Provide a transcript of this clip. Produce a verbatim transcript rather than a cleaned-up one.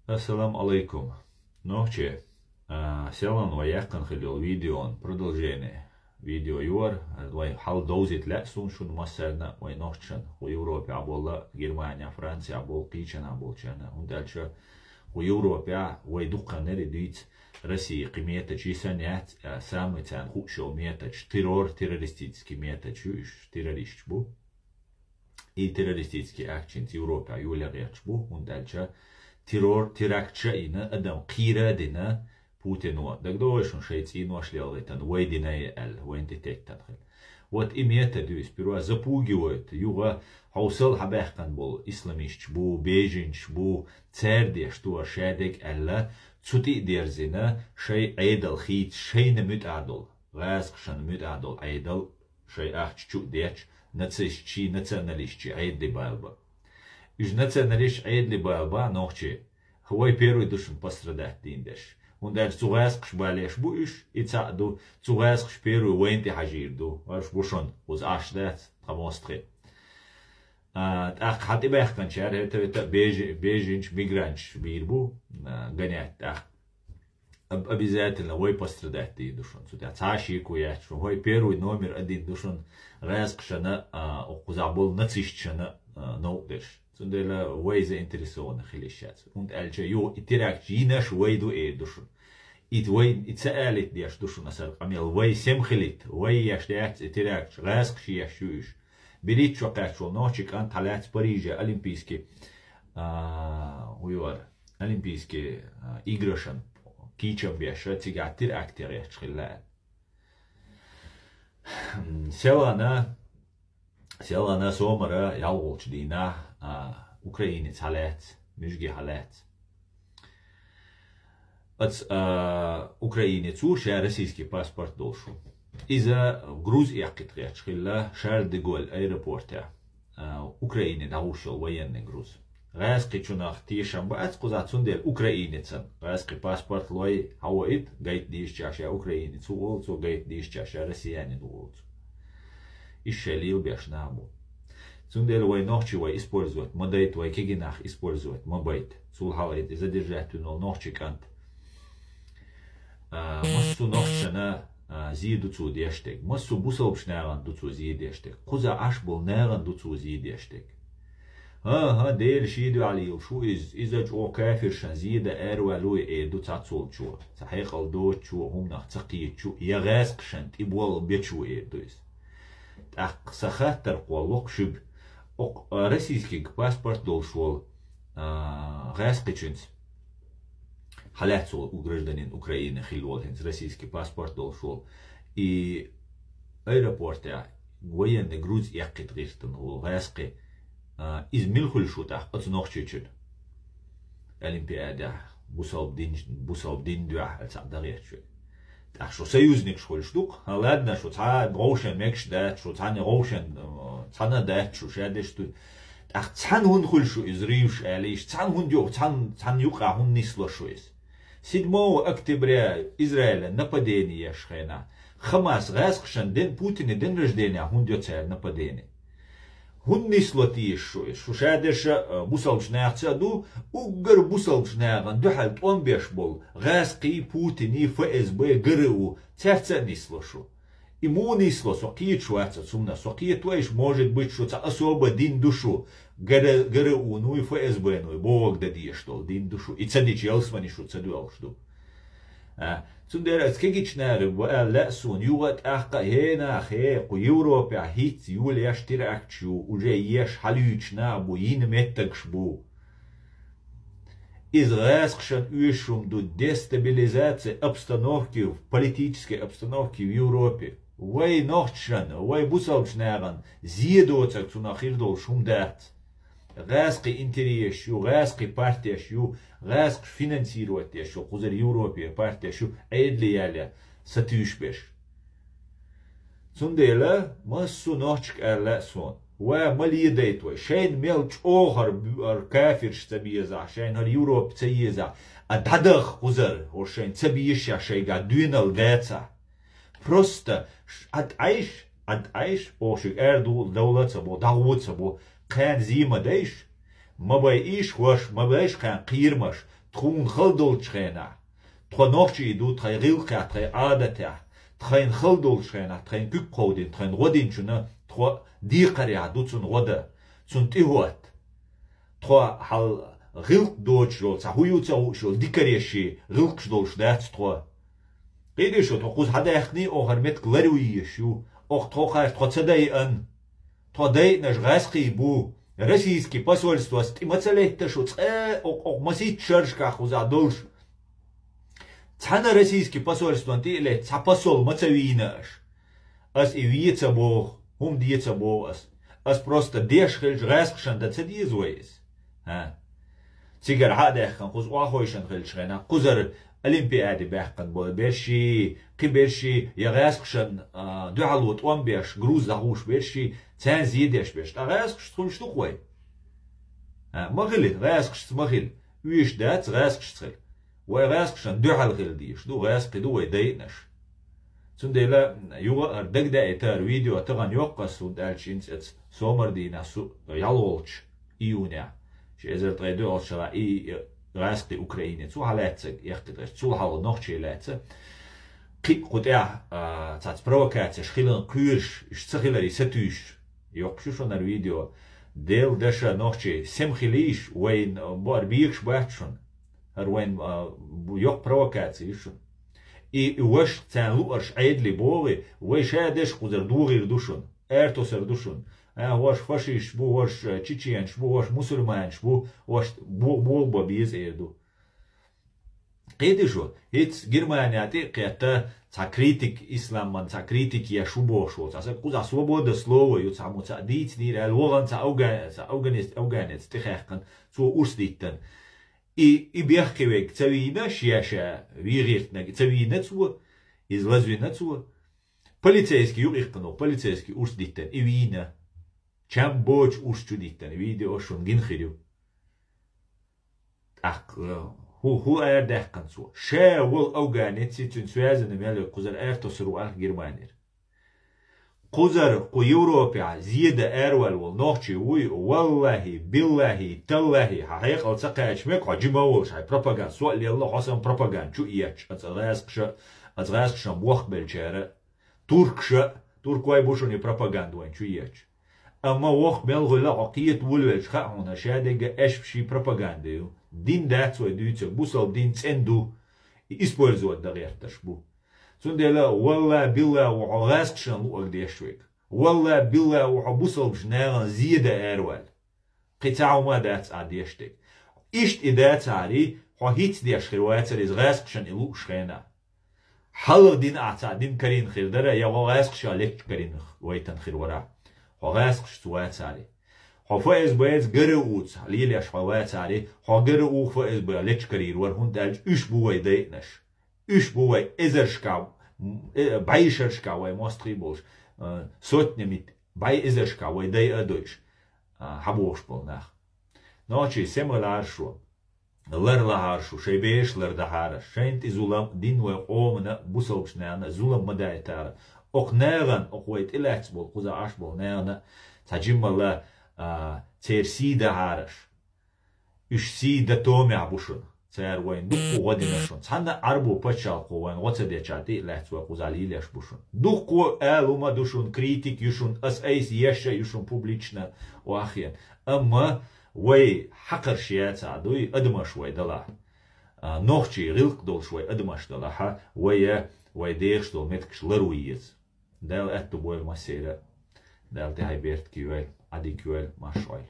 Ассаламу алайкум. Нохчи, а, селан вай яьккхина хила йолу видеон продолжение. Видео юар, вай хьал довзийта лаьа суна шуна массарна, вай нохчашна, хӀу Европехь болла, Германехь, Францехь болу, кхечанхьа болчарна, хӀунда аьлча хӀу Европехь вай дуккха нери дуьйцу Россия кхин метачий санна яц, а, самый царна хууш йолу метач, террор, террористический метач ю уьш, террористаш бу. И террористический актчинца Европехь йоле гӀерташ бу, хӀунда аьлча террор, терактша а йина, адам кхийра а дина, Путино, дагадогӀий шуна, шайн цӀийнош лелхийтина, вай динай аьлла, вайна тӀе теттина хила. Вот и метод ю иза, сперва запугивают, юха хьовсал хьабаьккхина болу исламисташ бу, беженцаш бу, цара деш ду ша дерг аьлла, цу тӀе а дерзина, шайн Ӏедал хийца, шайна муьтӀахь долу, гӀазкхашна муьтӀахь долу Ӏедал, шайн ахча чу а детташ, нацистчий, националистчий Ӏедале балба. Уьш националистчий Ӏедале балба нохчий, хӀу вай первый ду шуна пострадать дийна дерш. ХӀунда аьлча цу гӀазкхаша балеш бу уьш, и цхьаъ ду, цу гӀазкхаша первый вайна тӀе хьажийр ду. Варш бу шуна, кхуза Ӏаш дац, тхан мостагӀий. А, тӀаккха хьан тӀебаьхканчара, хӀета-хӀета бежи-, беженцаш, мигранташ бийр бу, а, гонять тӀаккха. Об-, обязательно вай пострадать дийр ду шуна. Цу тӀехь цхьа а шеко яц шуна. Вай первый номер один ду шуна гӀазкхашна, а, кхузахь болу нацисташна, а, новкъа дерш. Цундела вай заинтересованный хила йиш яц. ХӀунда аьлча юха и теракташ йинарш вай ду эр ду шуна. И вай, и ца алийта деш ду шуна аса къамел. Вай сема хилийта, вай еш дац и теракташ, гӀазкхаша еш ю уьш. БерхӀитта шо кхаьчча волу нохчи кӀант хьалаьцна Парижехь олимпийский, а, хӀу ю вара, олимпийский, а, играшна кийчам беш, цигахь теракт ян гӀерташ хилла аьлла. М, селана, селана сомара ялхолчу дийнахь, а, украинец хьалаьцна, муьжги хьалаьцна. Оцу, а, украинецо ша российский паспорт долуш ву. Иза груз эккхийта гӀерташ хилла Шарль де Голль аэропортехь, а, Украине дӀахуш йолу военный груз. ГӀазкхичунах тешам бац кхузахь, цундела украинецан гӀазкхи паспорт лой хьавоуьйту, гайта дийшича ша украинец ву олу цо, гайта дийшича ша россиянин ву олу цо. Иза шайн лелабеш нах бу. Цундела вай нохчий вай использовать ма дайта, вай кегий нах использовать ма байта. Цул хьалха и задержать вина волу нохчи кӀант. А, массо нохчашна, а, зе ду цо деш дерг. Массо бусалбачу нахана ду цо зе деш дерг. Кхуза Ӏаш болу нахана ду цо зе деш дерг. ХӀан-хӀа, Дела шен дуьхьал йолуш ву иза. Иза чӀогӀа кафиршна зе дан араваьлла ву эр ду цхьаццаволчо, цхьа хьекъал доцучо, хӀуманах ца кхетачо, я гӀазкхашна тӀе болх бечу ву эр ду иза. ТӀаккха сан хаттар кхолло-кх шуьга. Окху, а, российский паспорт долуш волу, а, гӀазкхичуьнца, хьалаьцна волу гражданин Украины хилла волу, хӀинца российский паспорт долуш волу, и аэропортехь военный груз эккхийта гӀиртина волу гӀазкхи, а, иза мила хуьлуш ву тӀаккха оцу нохчичун? Олимпиадехь бусалба дин, бусалба дин дуьхьа цхьаъ дан гӀерташ ву. ТӀаккха шу союзникаш хуьлуш ду-кх. ХӀан, ладно, шу цхьа вовшен мегаш дац, шу цхьаьна вовшен, э, цхьаьна дац шу, ша деш ду. ТӀаккха цхьаьна хӀунда хуьлуш шу иза ривзаш аьлла, иштта цхьаьна хӀунда йо-, цхьаьна, цхьаьна юкъахь хӀунда нисло шу иза? Седьмого октября Израиле нападение еш хенахь, Хамас гӀазкхашна ден, Путине день рождения хӀунда йо цара нападение? ХӀунда нисло теша шу иза? Шу ша дерша, а, бусалбачу нахаца а ду, уггар бусалбачу нахана дуьхьал тӀом беш болу гӀазкхий, Путиний, ФСБ, ГРУ, цаьрца а нисло шу. И муха нисло, со кхеташ вац оцу хӀуманах. Со кхетавойш, может быть, шу цхьа особо дин ду шу, ГР-, ГРУ-нуй, ФСБ-нуй бохург дан дезаш долу дин ду шу, и ца дича ялсамане шу ца доьлхуш ду. А, цундела аса кегийчу нахе ва аьлла лаьа суна, юха а тӀаккха а, хӀей нах, хӀей, кху Европехь хӀинцца йолаеш теракташ ю, уже еш хьалуьйчу нах бу, йина меттигаш бу. Иза гӀазкхашна оьшуш хӀума ду, дестабилизация обстановки, в политической обстановке в Европе. Вай нохчашна, вай бусалбачу нахана зе доцург цунах хир долуш хӀума дац. ГӀазкхи интересаш ю, гӀазкхи партеш ю, гӀазкхаш финансировать деш ю, кхузара Европера партеш ю, Ӏедале ялла сатуьйсуш берш. Цундела массо нохчашка аьлла лаьа суна: ва ма ледайта вай, шайна мел чӀогӀа хӀара бу-, хӀара кафирш ца безахь, шайна хӀара Европа ца езахь, а дӀадаха кхузара, хӀора шайна ца безаш а, шайгахь доьналла дацахь. Просто ш-, Ӏад Ӏайш, Ӏад Ӏайш, оха шуьга арадовла а ца бо, дӀагӀо а ца бо, кхана зе ма дайш, ма байийша хӀорш, ма байша кхана кхерамаш, Тхуна хала долчу хенахь, тхо нохчий ду тхайн гӀиллакхехь, тхайн Ӏадатехь, тхайна хала долчу хенахь, тхайна куьг кховдина, тхайна гӀо динчунна тхо декхарехь ду цунна гӀо дан, цунна тӀехӀотта. Тхо хьал гӀиллакх доцуш йолу, цхьа хӀун ю ца хууш йолу дикаре шен гӀиллакхаш долуш дац тхо. Кхийдий шу, тхо кхуза хьадаьккхиний, оха хӀара меттиг лар ву езаш ю, оха тхо кхаьрта тхо ца дайъан. Тхо дайъанаш гӀаьскхий бу. Российский посольствос тӀе ма ца летта шу, цкъа а окъ-, окъ масийтта шерашкахь кхузахь долуш. Цхьана российский посольствон тӀе а летта, цхьа посол ма ца вийна аша. Ас и ве ца боху, хӀума де ца боху ас. Ас просто деш хилча гӀаьскхашан дан ца деза вай иза? ХӀа? Цигара хьа а даьккхина, кхуза охьахойшина хилча хенахь, кхузара олимпиаде баьккхина бо-, берший, кхин берший, я гӀаьскхашан, а, дуьхьало тӀом беш, груз дӀахьуш берший, царна зе деш берш. Ткъа гӀаьскхашца хуьлуш ду-кх вай? А, ма хили, гӀаьскхашца ма хили. Уьш дац, гӀаьскхашца хили. Вай гӀаьскхашан дуьхьал хила дезаш ду, гӀаьскхий ду вай дайъанаш. Цундела юха а хӀара дагадаийта хӀара видео тахана йоккху ас, хӀунда аьлча хӀинца эца сомар дийнахь су-, ялхолчу июнехь, ши эзар ткъе доьалгӀачу шарахь и, и гӀаьскхий украинец ву хьалаьцнарг, эккхийтарш, цул хьалха нохчий лаьцна. Кхин а кху тӀехь, а, цхьацца провокацеш хиларна кхоьруш, уьш ца хиларе сатуьйсуш. Йоккхуш ю шуна хӀара видео. Делан дашах нохчий, сема хилийша, вайн, а, бо-, хӀара бегаш бац шуна. ХӀара вайн, а, бу-, йоккха провокаци ю шуна. И, и ваша царна луъурш Ӏедале богӀий, вай ша дерш кхузара дохийр ду шуна, аьртосар ду шуна. А, хӀорш фашисташ бу, хӀорш, а, чеченаш бу, хӀорш мусульманаш бу, хӀорш бо-, богӀу бан беза эр ду. Кхийдий шу, хӀинца Германия тӀе а кхетта, цхьа критик, исламан цхьа критик еш ву бохуш волу цхьа саг, кхузахь свобода слова ю, цхьаммо цхьаъ дийцинера аьлла, вахана цхьа афга-, цхьа афганец-, афганец тӀехаьккхина, цо урс диттина. И, и бехке верг ца вийна, ша-ша вен гӀиртинарг ца вийна цо, иза лазвина цо. Полицейский юкъа иккхина, полицейский урс диттина, и вийна. Чам боцу урс чу диттина, видео шуна гина хир ю. ТӀаккха, э, хӀу-, хӀу арадаьккхина цо? Ша волу афганец, цуьнан связано мел верг кхузара аьртосар ву аьлла Германера. Кхузара, кху Европехь зе дан араваьлла волу нохчи вуй, валлахӀи, биллахӀи, таллахӀи, хьан хьекъал ца кхача мега, хьо жима а волуш, хьайн пропаганда, со а лелла, хьо санна пропаганда чу а етташ, аса гӀаьскхаша, аса гӀаьскхашан бохкабеллачара, туркаша, туркой бу шуна и пропаганда вайн чу етташ. Амма воккха мел гӀуьлла хьо кхета волавелча хаьа хьуна, ша дерг а аьшпаший пропаганда ю. Дин дац вай дуьйцург, бусалба дин цӀена ду, и использовать дан гӀерташ бу. Цундела, валла, билла, ву хьо гӀаьскхашан луъург деш верг. Валла, билла, ву хьо бусалбачу нахана зе дан араваьлла. Кхин цхьа хӀума а дац ахь деш дерг. Иштта и дацахьарий, хьо хӀинца деш хир вацара иза гӀаьскхашан и лууш хенахь. Хьалха дина ахь цхьа дин карийна хир дара, я хьо гӀаьскхаша лечкъа карийна вайтан хир вара. Хьо гӀаьскхашца вацахьарий. Хьо ФСБ-ца, ГРУ-ца лелаш хьо вацахьарий, хьо ГРУ, ФСБ лечкъа карийра вара, хӀунда аьлча уьш бу вай дайъанаш. Уьш бу вай эзаршка, э, бӀешершка вай мостагӀий болуш, э, сотнями, бӀе эзаршка вай дайа а дойуш, а, хьабохуш болу нах. Нохчий, сема гӀалахьара шу, лар лахьара шу, шайн бераш лардахьара, шайна тӀе зулам дина вай къомана, бусалбачу нахана зулам ма дайтара. Окху нахана, окху вай тӀелаьцна болу, кхуза Ӏаш болу нахана, цхьа жиммала, а, церан сий дахьараш. Уьш сий дан томехь бу шуна. Цара вайна дуккха гӀо дина шуна. Цхьанна а Ӏарбо пачхьалкхо вайна гӀо ца деча тӀе а лаьцна вай кхузахь лелеш бу шуна. Дуккха а ала хӀума ду шуна, критик ю шуна, ас айса еш а ю шуна публично охьахиъна. Амма вай хьакхарш яцахь дуй, адамаш вай далахь. А, нохчий гӀиллакх долуш вай адамаш далахьа, вай а, вай дехаш долу меттигаш лар ву еза. Дала аьтту бойла массеран а. Дала тӀаьхье беркате йойла, Ӏадика йойла, марша Ӏойла.